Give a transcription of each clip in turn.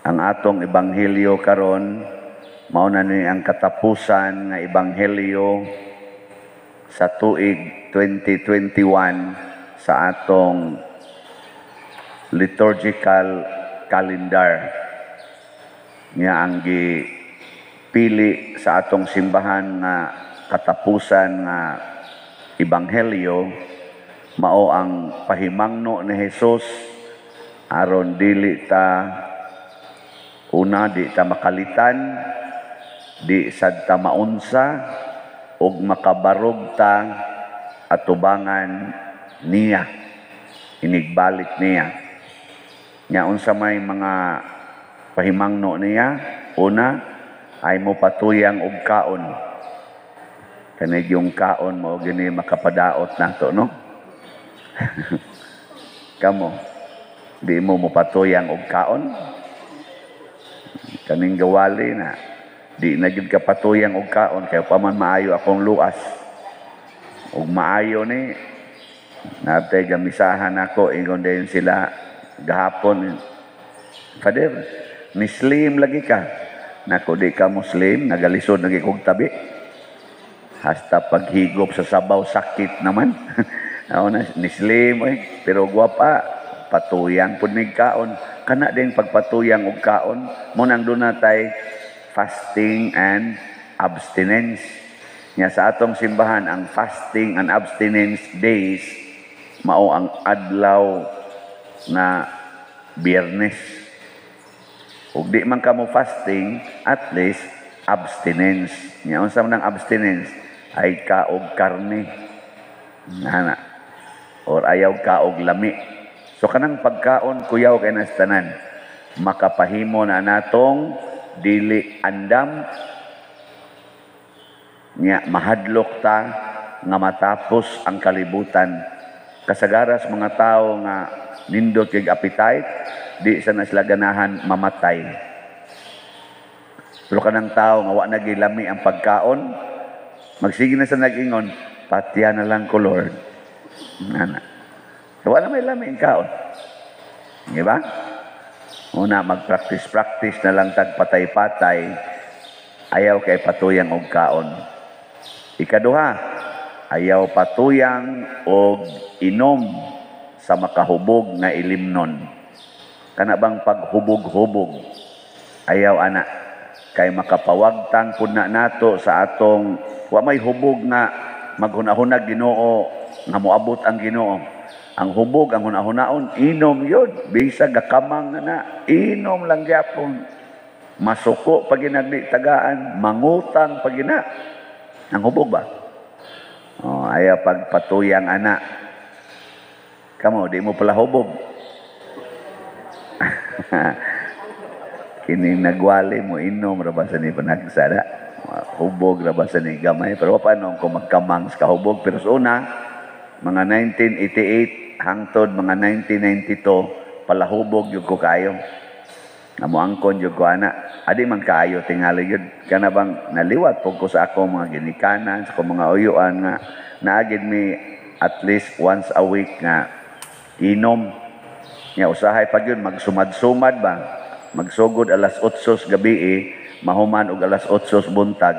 Ang atong ebanghelyo karon mao na ni ang katapusan nga ebanghelyo sa tuig 2021 sa atong liturgical calendar nga ang gipili sa atong simbahan nga katapusan nga ebanghelyo mao ang pahimangno ni Hesus aron dili ta, una, di ta makalitan, di sad ta maunsa, ug makabarog ta atubangan niya inigbalik niya. Nya unsa may mga pahimangno niya? Una, ay mo patuyang og kaon. Kanay yung kaon mo gini makapadaot nato, no? Kamo, di mo mopatuyang og kaon? Kaning gawali na di na gyud ka patuyang og kaon kay pa man maayo akong luas. Ug maayo ni natay gamisahan ako, ingon din sila gahapon, "Father, Muslim lagi ka." Nako, di ka Muslim, nagalisod lagi kog tabi. Hasta paghigop sa sabaw sakit naman. Ako na, nislim, oy, pero gwapa, patuyang pud mig kaon. Kana din pagpatuyang og kaon, mo nang doon natay fasting and abstinence. Nya sa atong simbahan, ang fasting and abstinence days mao ang adlaw na Biyernes. Ug di man kamo fasting, at least abstinence. Nya unsa man ang abstinence? Ay ka og karne. Nana. Or ayaw ka og lami. So kanang pagkaon, kuyaw kay nas tanan. Makapahimo na natong dili andam nya mahadlok ta nga matapos ang kalibutan. Kasagaras mga tao nga nindot kay appetite, di sa na sila ganahan mamatay. Pero kanang tao nga wa na gilami ang pagkaon, magsige na sa nag-ingon, "Patya na lang ko, Lord." Nana. So, wala may lami ang kaon. Di ba? Una, mag-practice-practice na lang tag patay-patay, ayaw kay patuyang og kaon. Ikaduha, ayaw patuyang og inom sa makahubog nga ilimnon. Kana bang paghubog-hubog? Ayaw ana kay makapawagtang pud na nato sa atong wa may hubog nga maghunahunag Ginoo nga moabot ang Ginoo. Ang hubog ang hunahunaon, inom yun. Bisag gakamang na na, inom lang gyapon. Masuko pag ginagdi tagaan, mangutang pag gina. Ang hubog ba? Oh, ayaw pagpatuyang ana. Kamo, di mo pala hubog. Kini nagwali mo inom ra ba sa ni panagsada. Hubog ra ba sa ni gamay. Pero paano kung magkamang sa kahubog? Pero sa una, mga 1988 hangtod mga 1992, palahubog yun ko kayo. Namuangkon yun ko ana. Adi man kaayo tingali yun. Kana bang naliwat po ko sa ako mga ginikanan, sa akong mga uyuan nga naagid mi at least once a week nga inom. Nya usahay pag yun, magsumad-sumad ba? Magsugod alas 8 gabi eh, mahuman og alas 8 buntag.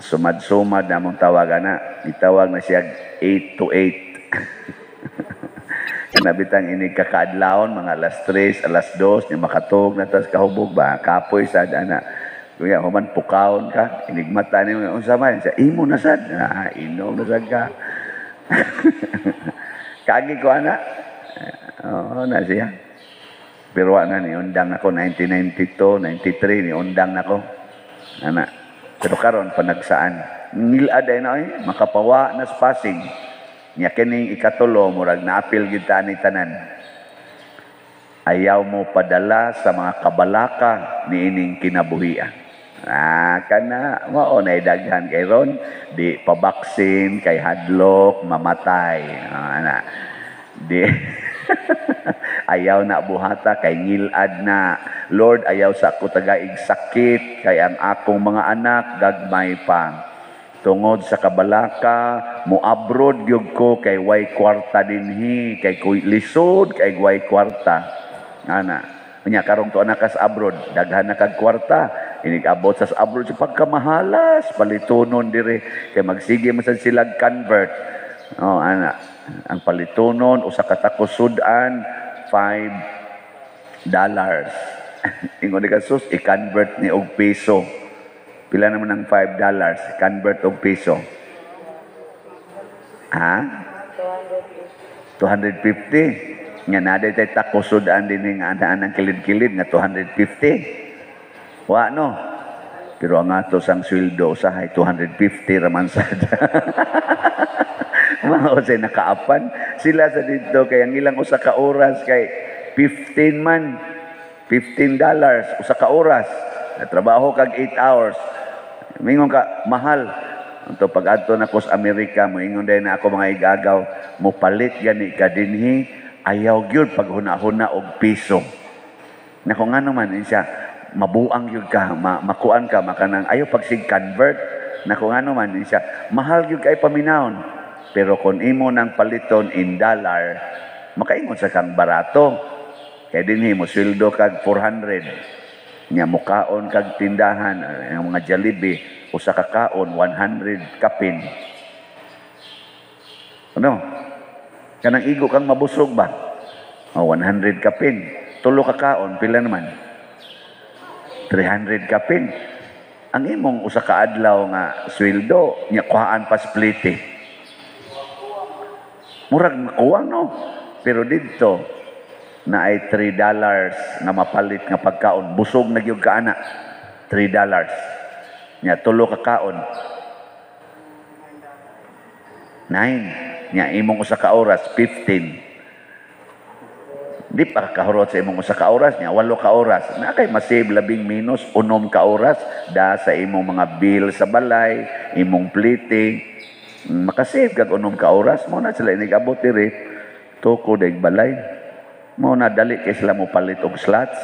Sumad-sumad na mong tawag ana. Itawag na siya 8 to 8. Kanabitang ini kakaadlawon mga alas 3, alas 2, nya makatug na tas kahubog ba, kapoy sad ana. Kuya, human pukawon ka, inigmata ni unsa man sa imo na sad, ah, inom na sad ka. Kagi ko ana. Oo na siya. Pero wa na ni undang ako 1992, 93 ni undang nako. Ana. Pero karon panagsaan. Ngilad ay na ay makapawa na sa Pasig. Nya kining ikatulo, murag naapil gyud ta ni tanan. Ayaw mo padala sa mga kabalaka niining kinabuhia. Ah, kana mao na daghan kay ron di pabaksin kay hadlok mamatay. Ah, ana. Di ayaw na buhata kay ngilad na. Lord, ayaw sa ako tagaig sakit kay ang akong mga anak gagmay pa. Tungod sa kabalaka, moabroad gyud ko kay way kwarta dinhi, kay kuy lisod kay way kwarta. Ana. Unya karong tuwa na kas abroad, daghan na kag kwarta, inig abot sa abroad sa pagkamahalas palitonon dire kay magsige man sad sila convert. Oh, ana ang palitonon, usa ka takos sudan $5. Ingon ni Jesus, i-convert ni og piso. Pila naman ang $5? Convert og piso. Ha? 250. Nga na tay takos sudan din nga anaan ang kilid-kilid nga 250. Wa, no? Pero ang ato sang sweldo usahay 250 raman sad. Mao say nakaapan sila sa dito kay ang ilang usa ka oras kay 15 man, $15 usa ka oras. Natrabaho kag 8 hours. Mingon ka mahal. Unto pag adto na ko sa Amerika, moingon din na ako mga igagaw, mo palit gani ka dinhi, ayaw gyud paghuna-huna og piso. Nako, nga naman siya, mabuang gyud ka, makuan ka, makanang ayaw pag sig convert. Nako, nga naman siya, mahal gyud kay paminawon. Pero kung imo nang paliton in dollar, makaingon sa kang barato. Kay dinhi mo sweldo kag 400. Nya mukaon kag tindahan, ang mga Jollibee, usa ka kaon 100 kapin. Ano? Kanang igo kang mabusog ba? Oh, 100 kapin. Tulo ka kaon, pila naman? 300 kapin. Ang imong usa ka adlaw nga sweldo, nya kuhaan pa split eh. Murag makuha, no? Pero dito, na ay $3 nga mapalit nga pagkaon, busog na gyud ka ana. $3. Nya tulo ka kaon. 9. Nya imong usa ka oras 15. Di pa kahurot sa imong usa ka oras, nya 8 ka oras. Na kay masave labing minus 6 ka oras da sa imong mga bill sa balay, imong plite. Makasave kag 6 ka oras mo na sila inigabot diri. Tuko deg balay. Mo na dali kay sila mo palit og slots.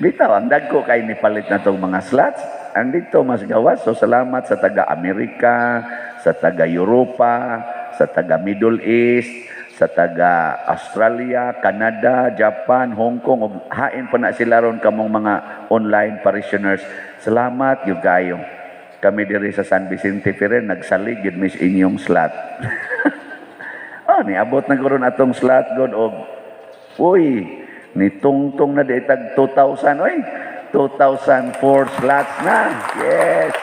Bitaw, ang dagko kay ni palit na tong mga slots. Ang dito mas gawas. So salamat sa taga Amerika, sa taga Europa, sa taga Middle East, sa taga Australia, Canada, Japan, Hong Kong, ug hain pa na sila ron kamong mga online parishioners. Salamat gyud kayo. Kami diri sa San Vicente Ferrer nagsalig gyud mis inyong slot. Oh, niabot na karon atong slot god og uy, ni tungtong na di tag 2,000 oy. 2,004 slots na. Yes.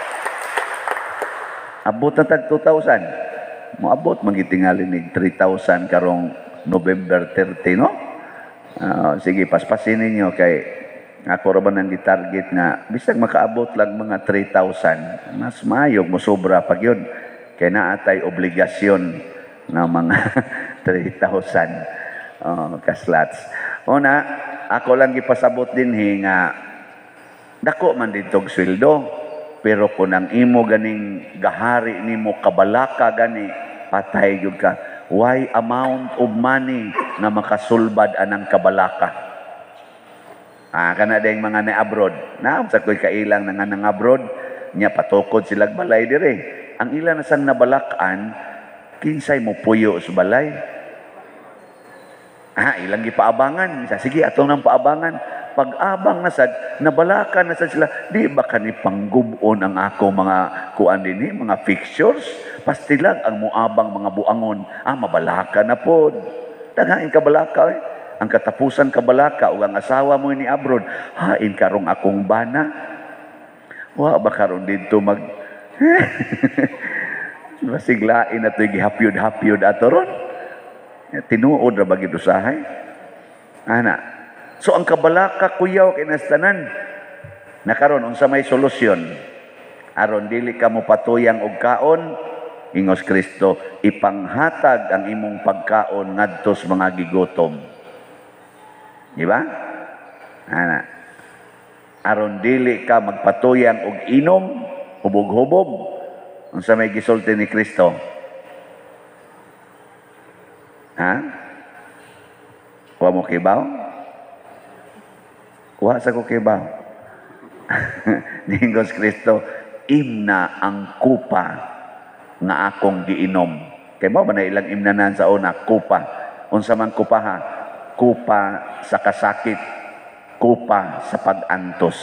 Abot na tag 2,000. Moabot man gitingali nig 3,000 karong November 30, no? Sige, paspasin ninyo kay ako ra ba nang gitarget nga bisag makaabot lang mga 3,000, mas maayo mo sobra pag yun. Kay naa tay obligasyon nga mga 3,000 ka slots. Una, ako lang gipasabot dinhi nga dako man ditog sweldo, pero kung ang imo ganing gahari nimo kabalaka gani, patay gyud ka. Why amount of money nga makasulbad anang kabalaka? Ah, kana ding mga na abroad. Naam sa koy kailang na nga nang abroad, nya patukod sila balay dire. Ang ila na sang nabalakan, kinsay mo puyo sa balay? Ah, ilang gipaabangan. Sa sige atong nang paabangan. Pag-abang na sad, nabalakan na sad sila. Di ba kani panggubon ang ako mga kuan dinhi, mga fixtures? Pastilag ang muabang mga buangon. Ah, mabalaka na pod. Daghain kabalaka eh. Ang katapusan kabalaka ug ang asawa mo ni abroad, hain karong akong bana. Wa ba karon didto mag masiglain na to'y gihapyod-hapyod ato ron. Tinuod ra ba gid usahay? Ana. So ang kabalaka kuyaw kay nastanan. Nakaron unsa may solusyon? Aron dili ka mo patuyang og kaon, ingos Kristo, ipanghatag ang imong pagkaon ngadto sa mga gigutom. Di ba? Ana. Aron dili ka magpatuyang og inom, hubog-hubog. Unsa may gisulti ni Kristo? Ha? Wa mo kibaw? Wa sa ko kibaw. Ningos Kristo, imna ang kupa nga akong giinom. Kay mo ba na ilang imnanan sa una, kupa. Unsa man kupa ha? Kupa sa kasakit, kupa sa pag-antos.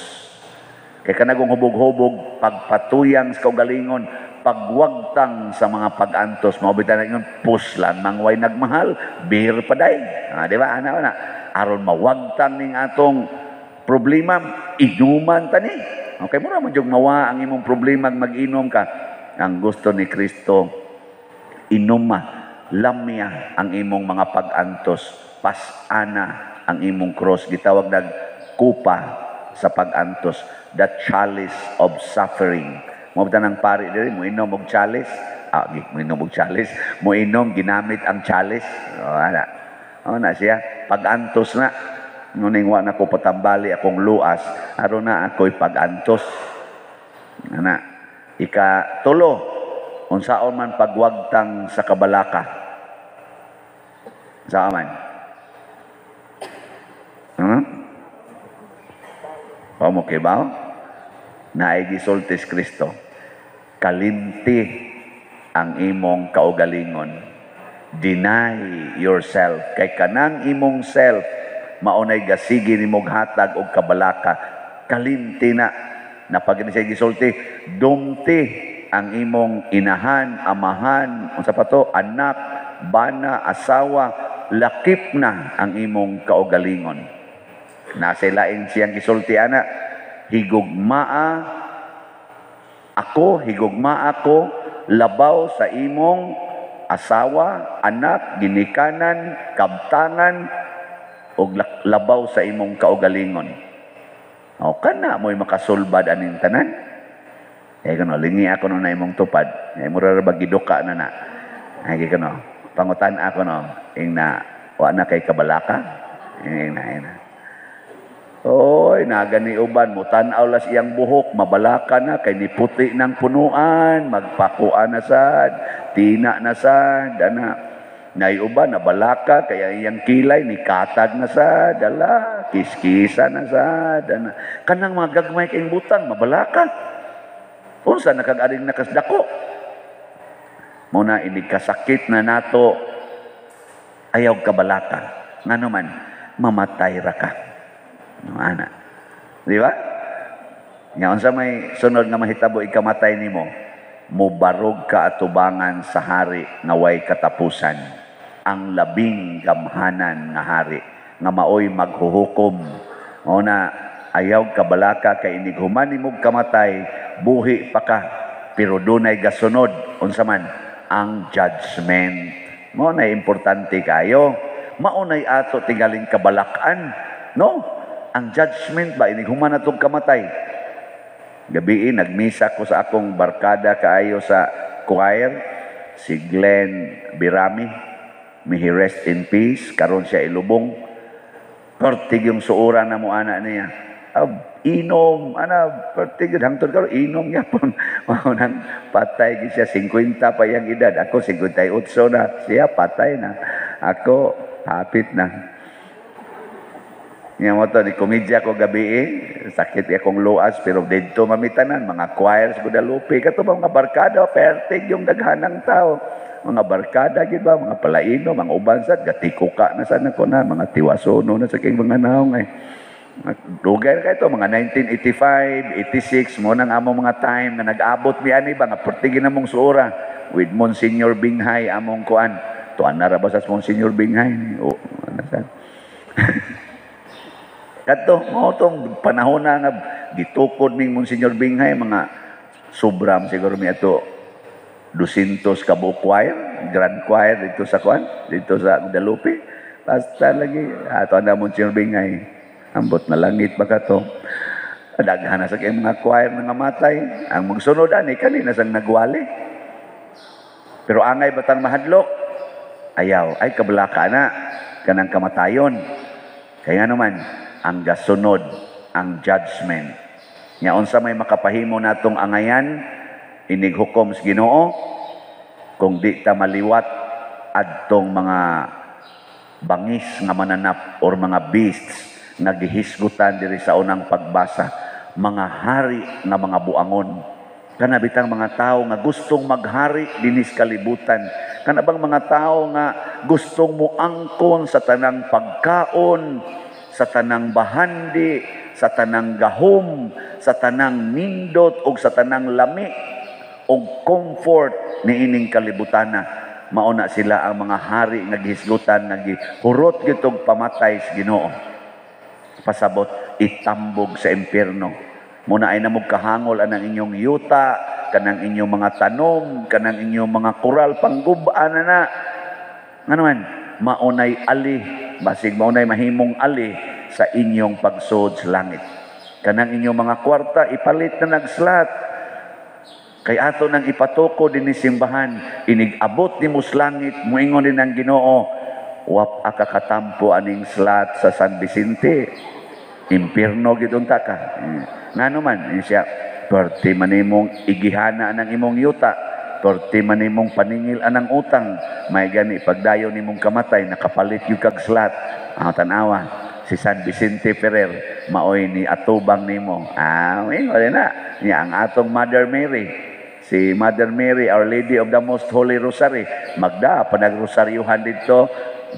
Kay kanagong hubog-hubog, pagpatuyang sa kaugalingon, pagwagtang sa mga pag-antos, mao bitaw na ingon, puslan mang way nagmahal, beer paday. Ah, di ba? Ana na. Aron mawagtang ning atong problema, inuman tani. Okay, mura man jud mawa ang imong problema mag-inom ka. Ang gusto ni Kristo, inuma, lamya ang imong mga pag-antos, pasana ang imong cross. Gitawag nag kupa sa pag-antos, the chalice of suffering. Mo ng pari diri mo inom og chalice, ah, mo inom og chalice, mo inom ginamit ang chalice. Oh, ana. Oh, na siya, pag-antos na. Nguning wa na ko patambali akong luas, aron na ako'y pag-antos. Ana. Ika tulo, unsaon man pagwagtang sa kabalaka? Unsaon man? Hmm? Wa mo kibaw? Naay gisulti si Kristo. Kalimti ang imong kaugalingon. Deny yourself. Kay kanang imong self, maunay gasigi nimo hatag og kabalaka. Kalimti na. Napag ni siya gisulti, dumti ang imong inahan, amahan, unsa pa to, anak, bana, asawa, lakip na ang imong kaugalingon. Nasa lain siyang gisulti ana, higugmaa ako, higugmaa ako labaw sa imong asawa, anak, ginikanan, kabtangan, ug labaw sa imong kaugalingon. O kana mo'y makasulbad aning tanan. Eh kuno lingi ako no na imong tupad. Eh mura ra ba giduka na na. Ay kuno pangutan ako no ing na wa na kay kabalaka. Ing na ing na. Oy, nagani uban mo tan-aw las iyang buhok, mabalaka na kay niputi ng punuan, magpakuan na sad, tina na sad, ana. Nay uban nabalaka kaya iyang kilay ni katag na sad, ala, kiskisa na sad, ana. Kanang mga gagmay kayong butang, mabalaka. Unsa nakag-aring nakasdako? Muna inig kasakit na nato, ayaw kabalaka. Ngano man, mamatay ra ka. No, ana. Di ba? Nga unsa may sunod nga mahitabo ikamatay nimo, mobarog ka atubangan sa hari nga way katapusan. Ang labing gamhanan nga hari nga maoy maghuhukom. O na ayaw kabalaka kay inig human nimog kamatay, buhi pa ka, pero dunay gasunod unsa man ang judgment. Mao na importante kayo. Mao nay ato tingaling kabalakan, no? Ang judgment ba inig human atong kamatay. Gabii nagmisa ko sa akong barkada kaayo sa choir, si Glenn Birami. May he rest in peace, karon siya ilubong. Pertig yung suura na mo ana niya. Ab, inom, ana, pertig yun, hangtod karon inom yapon. Mao nang patay gid siya, 50 pa yang edad. Ako 58 na, siya patay na. Ako hapit na. Nga mo to, ni komedya ko gabi eh. Sakit akong luas, pero dito mamitanan, mga choirs, Guadalupe, kato ba mga barkada, pertig yung daghanang tao. Mga barkada, gid ba, mga palaino, mga ubansad, gatikuka na sana ko na, mga tiwasono na sa king mga naong eh. Dugay ka ito, mga 1985, 86, mo nang among mga time na nag-abot mi ani ba, nga pertigin namong suura with Monsignor Binghay among kuan. Tuan na ra ba sa Monsignor Binghay? O, ano sa? Kadto, mao tong panahon na nga gitukod ning Monsignor Binghay, mga sobram siguro mi ato 200 ka buok choir, grand choir dito sa kuan, dito sa Guadalupe. Basta lagi ato na Monsignor Binghay. Ambot na langit ba ka to? Daghan na sa kay mga choir nga matay. Ang magsunod ani kanina sang nagwali. Pero angay batang mahadlok? Ayaw, ay kabalaka na kanang kamatayon. Kaya naman ang gasunod ang judgment. Nya unsa may makapahimo natong angayan inig hukom sa Ginoo kung di ta maliwat adtong mga bangis nga mananap or mga beasts nga gihisgutan diri sa unang pagbasa, mga hari nga mga buangon. Kana bitang mga tao nga gustong maghari dinis kalibutan. Kana bang mga tao nga gustong muangkon sa tanang pagkaon, sa tanang bahandi, sa tanang gahom, sa tanang nindot ug sa tanang lami ug comfort niining kalibutana. Mao na sila ang mga hari nga gihisgutan nga gihurot gitog pamatay sa Ginoo. Pasabot itambog sa impierno. Muna ay namog kahangol anang inyong yuta, kanang inyong mga tanom, kanang inyong mga koral, panggubaan na na. Ngano man, maunay ali, basig maunay mahimong ali sa inyong pagsud sa langit. Kanang inyong mga kwarta, ipalit na nag-slot. Kay ato nang ipatuko din ni simbahan, inig-abot ni sa langit, muingon din ang Ginoo, wap aka katampo aning slot sa San Vicente. Impierno gid unta ka. Ngano man, siya, perti man imong igihana ng imong yuta, perti man imong paningil anang utang, may gani pagdayon nimong kamatay, nakapalit yung kag slot. Ah, tanawa, si San Vicente Ferrer, maoy ni atubang nimo. Ah, ingon na. Niya ang atong Mother Mary, si Mother Mary, Our Lady of the Most Holy Rosary, magda panagrosaryuhan dito,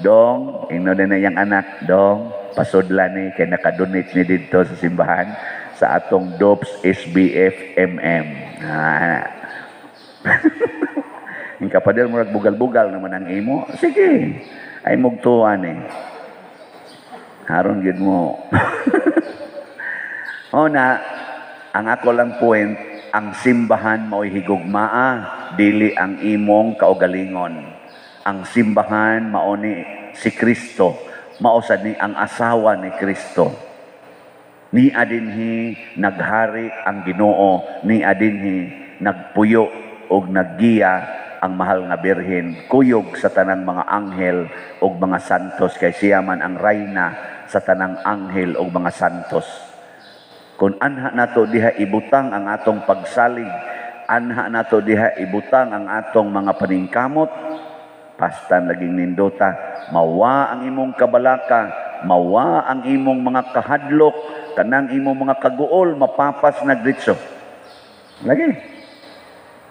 dong, ingno din na iyang anak, dong, pasudla ni kay nakadonate ni dito sa simbahan sa atong DOPS SBF MM. Ah. Yung kapader mo bugal-bugal naman ang imo. Sige, ay mugtuan eh. Haron gid mo. O na, ang ako lang point, ang simbahan mao'y higugmaa, dili ang imong kaugalingon. Ang simbahan mao ni si Kristo, mao sad ni ang asawa ni Kristo. Ni adinhi naghari ang Ginoo, ni adinhi nagpuyo og naggiya ang mahal nga Birhen, kuyog sa tanang mga anghel ug mga santos, kay siya man ang rayna sa tanang anghel ug mga santos. Kung anha nato diha ibutang ang atong pagsalig, anha nato diha ibutang ang atong mga paningkamot, pastan laging nindota, mawa ang imong kabalaka, mawa ang imong mga kahadlok, kanang imong mga kaguol, mapapas na diretso. Lagi.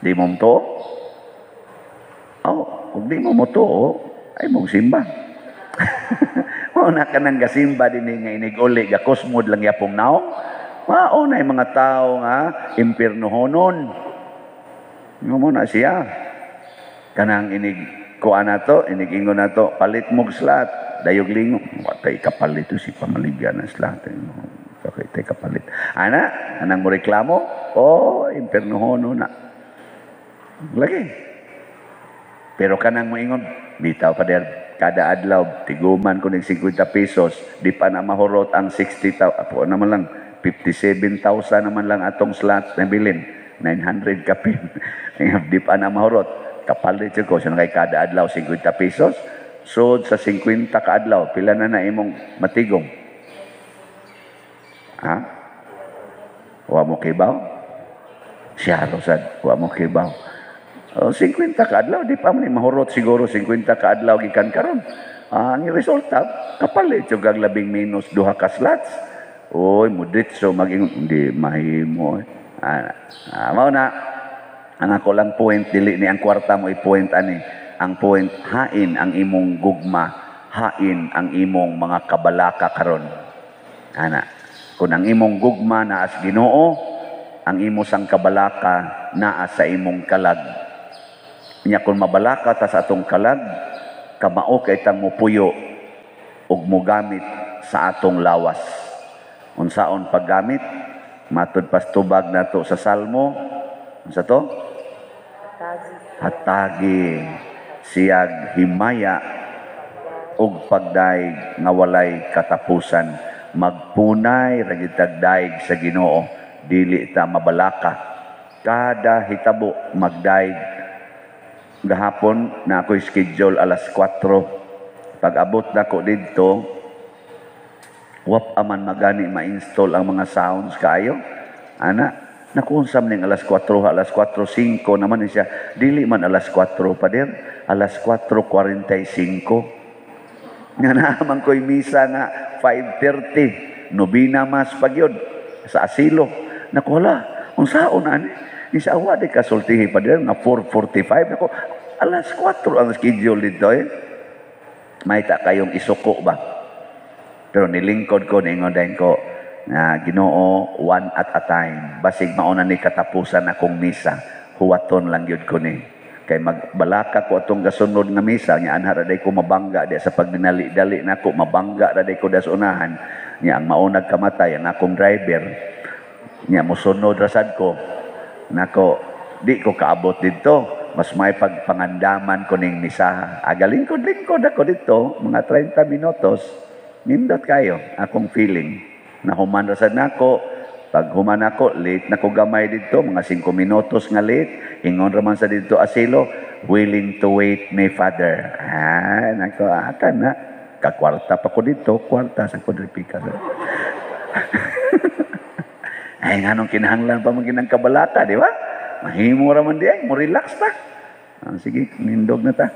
Di mo to? Oh, kung di mo to, ay mong simba. Mao na ka nang gasimba din nga inig-uli, gakosmod lang yapong naong. Mao na yung mga tao nga impirnohonon. Mo na siya. Kanang inig kuan na to, inig ingon na to, palit mog slot, dayog lingo. Watay kapalit to si pamaligyan ng slot. Okay, tay kapalit. Ana, anang mo reklamo? Oh, impirnohonon na. Lagi. Pero kanang moingon, bitaw pa der, kada adlaw, tiguman ko ning 50 pesos, di pa na mahurot ang 60,000, apo naman lang, 57,000 naman lang atong slot na bilin, 900 kapin. Di pa na mahurot. Kapalit ko, siya kay kada adlaw 50 pesos, so sa 50 ka adlaw, pila na na imong matigom? Ha? Wa mo kibaw? Siya rosad, wa mo kibaw. Oh, 50 ka adlaw, di pa man ni mahurot siguro 50 ka adlaw gikan karon. Ah, ang resulta, kapalit yung kag labing minus duha ka slots. Oy, muditso maging hindi mahimo. Mao na ang ako lang point, dili ni ang kwarta mo i-point ani. Ang point, hain ang imong gugma, hain ang imong mga kabalaka karon. Ana, kung ang imong gugma naa sa Ginoo, ang imo sang kabalaka naa sa imong kalag. Nya kung mabalaka ta sa atong kalag, kamao kay tang mupuyo ug mogamit sa atong lawas. Unsaon paggamit? Matud pas tubag nato sa Salmo, unsa to? Hatagi siyag himaya ug pagdaig nga walay katapusan. Magpunay ra gyud tagdaig sa Ginoo, dili ta mabalaka. Kada hitabo magdaig. Gahapon na ako'y schedule alas 4. Pag-abot na ko didto, wap aman magani ma-install ang mga sounds kaayo. Ana, nakunsam ning alas 4, alas 4:05 naman siya. Dili man alas 4 pader, alas 4:45. Nga naman ko'y misa nga 5:30, nobina mas pagyod sa asilo. Naku hala, unsaon ani? Isa awa di kasultihi pa din nga 4:45 ako, alas 4 ang schedule dito eh. May ta kayong isuko ba? Pero nilingkod ko, ningon din ko, na Ginoo, one at a time. Basig mauna ni katapusan akong misa. Huwaton lang yun ko ni. Kay magbalaka ko atong gasunod nga misa, nya anha ra day ko mabangga di sa pagdinali-dali nako, mabangga ra day ko das unahan. Nya ang maunag kamatay ang akong driver. Nya mosunod ra sad ko. Nako, di ko kaabot dito. Mas may pagpangandaman ko ning misa. Aga lingkod-lingkod ako dito, mga 30 minutos. Nindot kayo, akong feeling. Nahuman ra sad nako. Pag human ako, late na ko gamay dito, mga 5 minutos nga late. Ingon raman sa dito asilo, "Willing to wait me, Father." Ah, nako, ata na. Kakwarta pa ko dito, kwarta sa kwadripika. Ay, nganong kinahanglan pa man ginang kabalaka, di ba? Mahimo ra man di ay, mo relax ta. Ah, sige, nindog na ta.